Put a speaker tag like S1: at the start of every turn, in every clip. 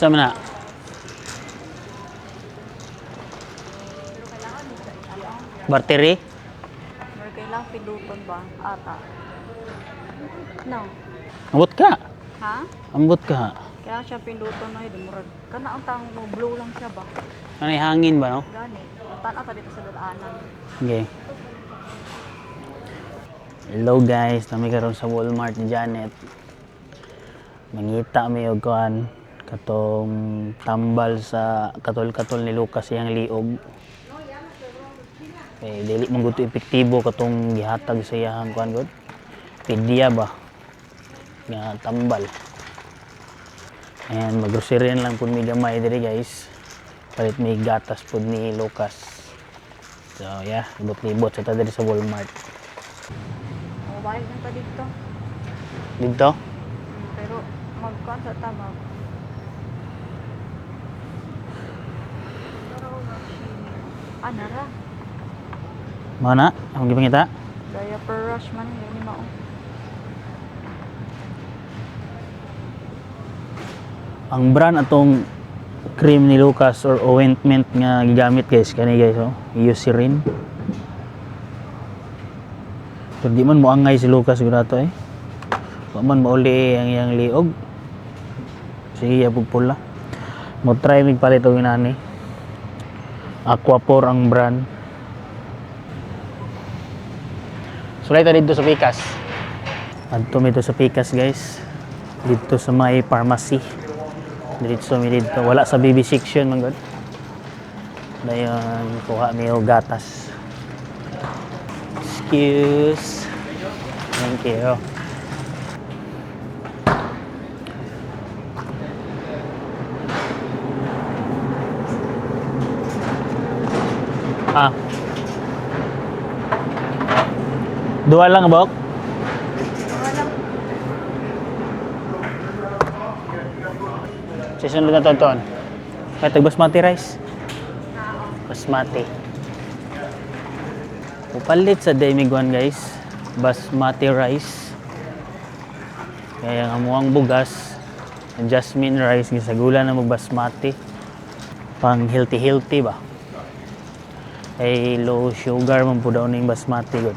S1: Sa man na?
S2: Pero kailangan mo sa iya.
S1: Battery?
S2: Pero kailangan pinduton ba? Ata. No.
S1: Ambot ka.
S2: Ha?
S1: Ambot ka.
S2: Kailangan siya pinduton na yun. Murag. Kana ang tang mo blow lang siya ba?
S1: Ano yung hangin ba, no?
S2: Gani. Tan-aw ta dito sa daanan.
S1: Okay. Hello guys, nami karon sa Walmart ni Janet. Mangita mi og kuan katong tambal sa katol-katol ni Lucas iyang liog. Eh dili man gud to epektibo katong gihatag sa iyang kuan gud. Pidya ba nga tambal. Ayan, maggrocery lang pud mi gamay diri, guys. Palit mi gatas pud ni Lucas. So yeah, libot-libot sa ta diri sa Walmart.
S2: O balik na ta dito.
S1: Dito?
S2: Pero magkuan sa ta mag. Ah, nara.
S1: Mao na, ang gipangita?
S2: Diaper rush man yun ni mao.
S1: Ang brand atong cream ni Lucas or ointment nga gigamit, guys, kani guys, oh, Eucerin. Pero di man moangay si Lucas gud ato eh. Wa man mauli ang iyang liog. Sige, apog pula. Mo try mig palit og inani. Aquapor ang brand. Sulay ta dito sa Pikas. Adto mi to sa Pikas, guys. Dito sa may pharmacy. Diretso mi dito. Wala sa baby section man gud. Dayon kuha mi og gatas. Excuse. Thank you. Ah. Dua lang, Bok? Sa sunod na tonton. May tag basmati rice. Basmati. Upalit sa Demiguan, guys. Basmati rice. Kaya ang amuang bugas, ang jasmine rice, gisagula na mag basmati. Pang healthy healthy ba? Ay low sugar man po daw ning basmati gud.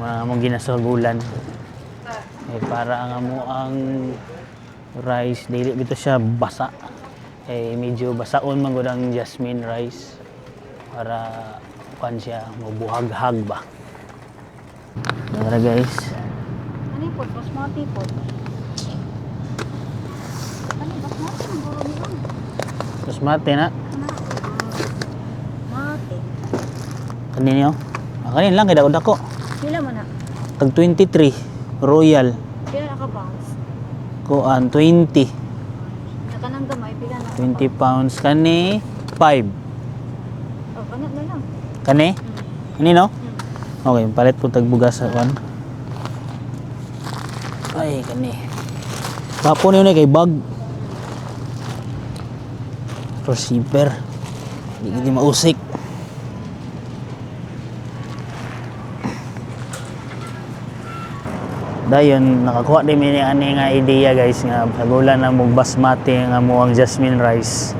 S1: Mga among ginasagulan. Eh, para ang amuang rice dili bito siya basa. Eh medyo basaon man gud ang jasmine rice para kuan siya mabuhaghag ba. Tara, guys.
S2: Ano po? Basmati po. Ano basmati? Ang guro nila.
S1: Basmati na.
S2: Mati.
S1: Kaninyo? Ah, kanin lang kay dako dako.
S2: Pila man na?
S1: Tag 23 Royal
S2: Pila na ka pounds?
S1: kuan 20
S2: Nakanang gamay pila na ka
S1: 20 pounds kani 5.
S2: pounds? Oh, kana na lang.
S1: Kani? Kani no? Okay, palit po tag bugas sa kuan. Ay, kani. Kapo niyo na kay bag. Receiver. Hindi gid mausik. Dayon nakakuha din mi ni ani nga idea, guys, nga sagulan na mog basmati nga mo ang jasmine rice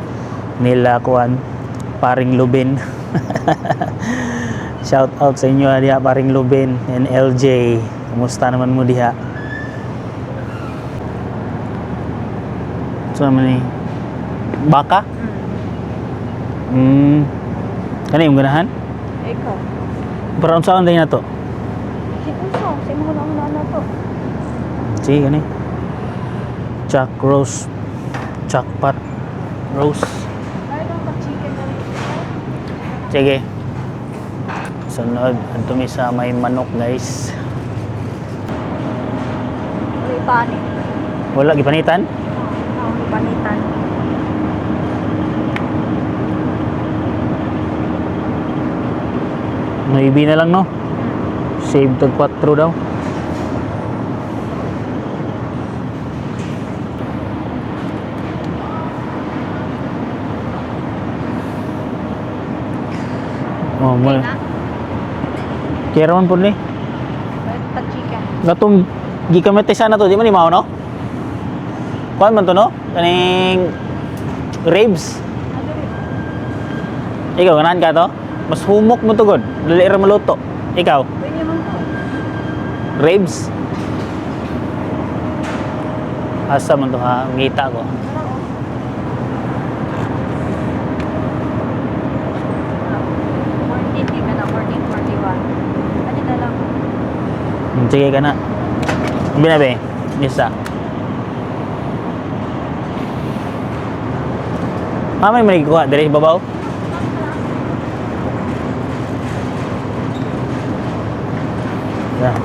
S1: nila kuan paring Lubin. Shout out sa inyo diha, paring Lubin and LJ. Kumusta naman mo diha? So naman ni baka? Kani yung ganahan?
S2: Ikaw.
S1: Para unsaon din na to?
S2: Si Uso, sa imo na na to.
S1: Sige, kani. Jack Rose. Jackpot Rose.
S2: Ay, lang ka chicken na rin.
S1: Sige. Sunod, adto mi sa may manok, guys.
S2: Wala ipani.
S1: Wala gipanitan?
S2: Oo, ipanitan.
S1: Maybe na lang, no. Save tag 4 daw. Oh, mo.
S2: Na?
S1: Kaya raman po ni.
S2: Balik tag chicken.
S1: Gatong gikamit sana to, di man ni mao no? Kuan man to no? Kaning Ribs. Ikaw, ganahan ka to? Mas humok mo to, god. Dali ra maluto. Ikaw,
S2: Pwede man ko.
S1: ribs. Asa man to ha? Ngita ko.
S2: 14, di ka na, 14, 41. Ano na lang?
S1: Sige ka na. Binabi, isa. Mamay man kuha diri babaw. Yeah.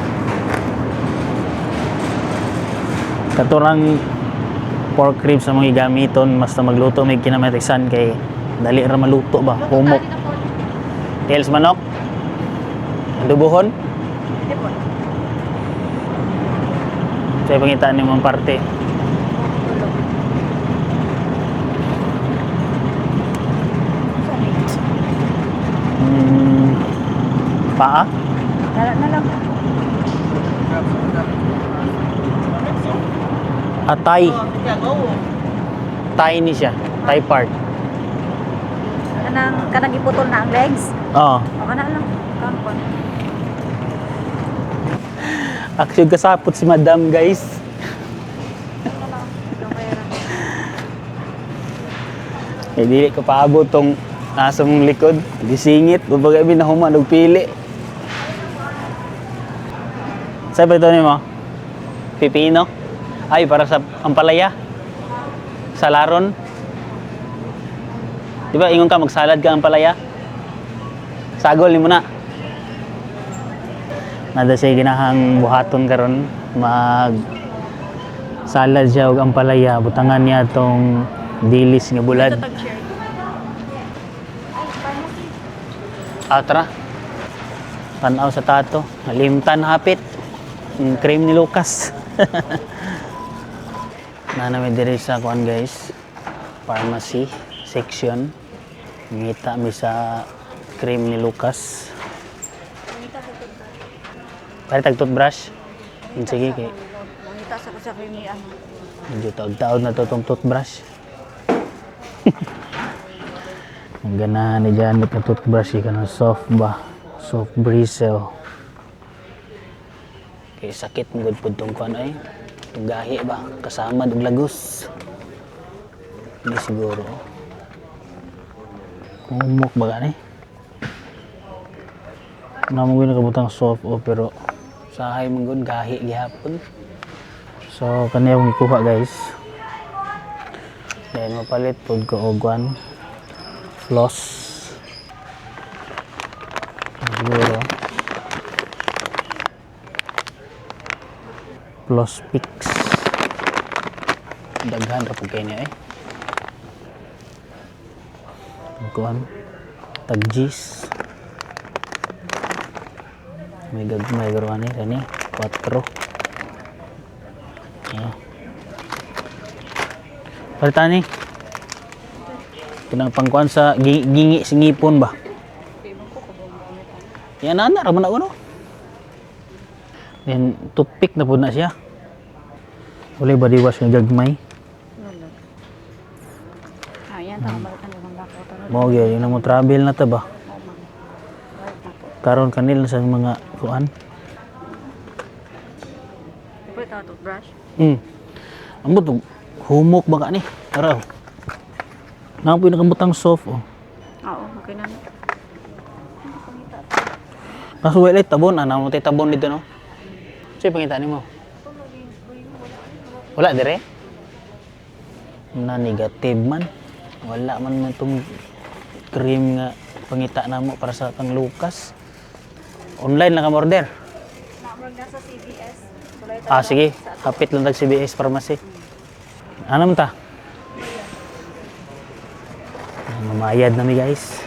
S1: Katurang pork ribs sa mga gamiton mas na magluto may kinamatisan kay dali ra maluto ba, humok. Tails manok, adobohon.
S2: Di po.
S1: Sa pangitaan ni mong parte. Paa?
S2: Tara na lang.
S1: Atay. Thigh ni siya. Thigh part.
S2: Kanang, kanang iputol na ang legs.
S1: Oo.
S2: O kana lang. Kampon.
S1: Actually, kasapot si madam, guys.
S2: Ano lang. Lumera.
S1: Eh, dili ko paabot tong nasa mong likod. Gisingit. Babaga, binahuman og pili. Saan ba ito nimo? Pipino? Ay, para sa ampalaya. Sa laron. Di ba, ingon ka, magsalad ka ampalaya? Sagol, nimo na. Nada siya ginahang buhaton karon mag salad siya og ampalaya, butangan niya tong dilis nga bulad. Ah, tara. Tanaw sa tato. Limtan hapit. Ang cream ni Lucas. Nana mi diri sa kuan, guys. Pharmacy section. Ngita mi sa cream ni Lucas. Pare tag toothbrush. Sige kay
S2: Mangita sa ko sa creamy ano.
S1: medyo taog-taog na to tong toothbrush. Ang ganahan ni Janet na toothbrush, eh, kanang soft ba? Soft bristle. Kay sakit mo gud pud tong kuan ay. Tong gahi ba? Kasama dug lagos. Hindi siguro. Kumok ba gani? Namo gyud nakabutang soft oh, pero sahay man gud gahi gihapon. So kani akong gikuha, guys. Then mapalit pud ko og one floss. Siguro. Floss picks. Daghan ra pud kay niya eh. Kuan. Tag G's. May gagmay garo ani kani 4. Ah. Palitan ni. Kinang pangkuan sa gingi sa ngipon ba? Yan ana ra man na kuno. Then toothpick na pud na siya. Walay body wash nga gagmay.
S2: Wala. Ah, yan. Tama balikan yung bako. Tama.
S1: Mao gyud yun ang mo travel na ta ba.
S2: Oo, ma'am. Balik na po.
S1: Karon kanil sa mga kuan.
S2: Pwede ito toothbrush?
S1: Ambot og humok ba ka ni? Tara. Naa po nakabutang soft oh.
S2: Oo, okay na.
S1: Kaso wala tabon, ana mo tay tabon dito no. Sige, pangita nimo. Wala dire? Na negative man. Wala man man tong cream nga pangita namo para sa kang Lucas. Online lang ka order.
S2: Naamrag na sa CVS. Sulay
S1: Ah, sige. Kapit lang tag CBS Pharmacy. Ano man ta? Mamayad na mi, guys.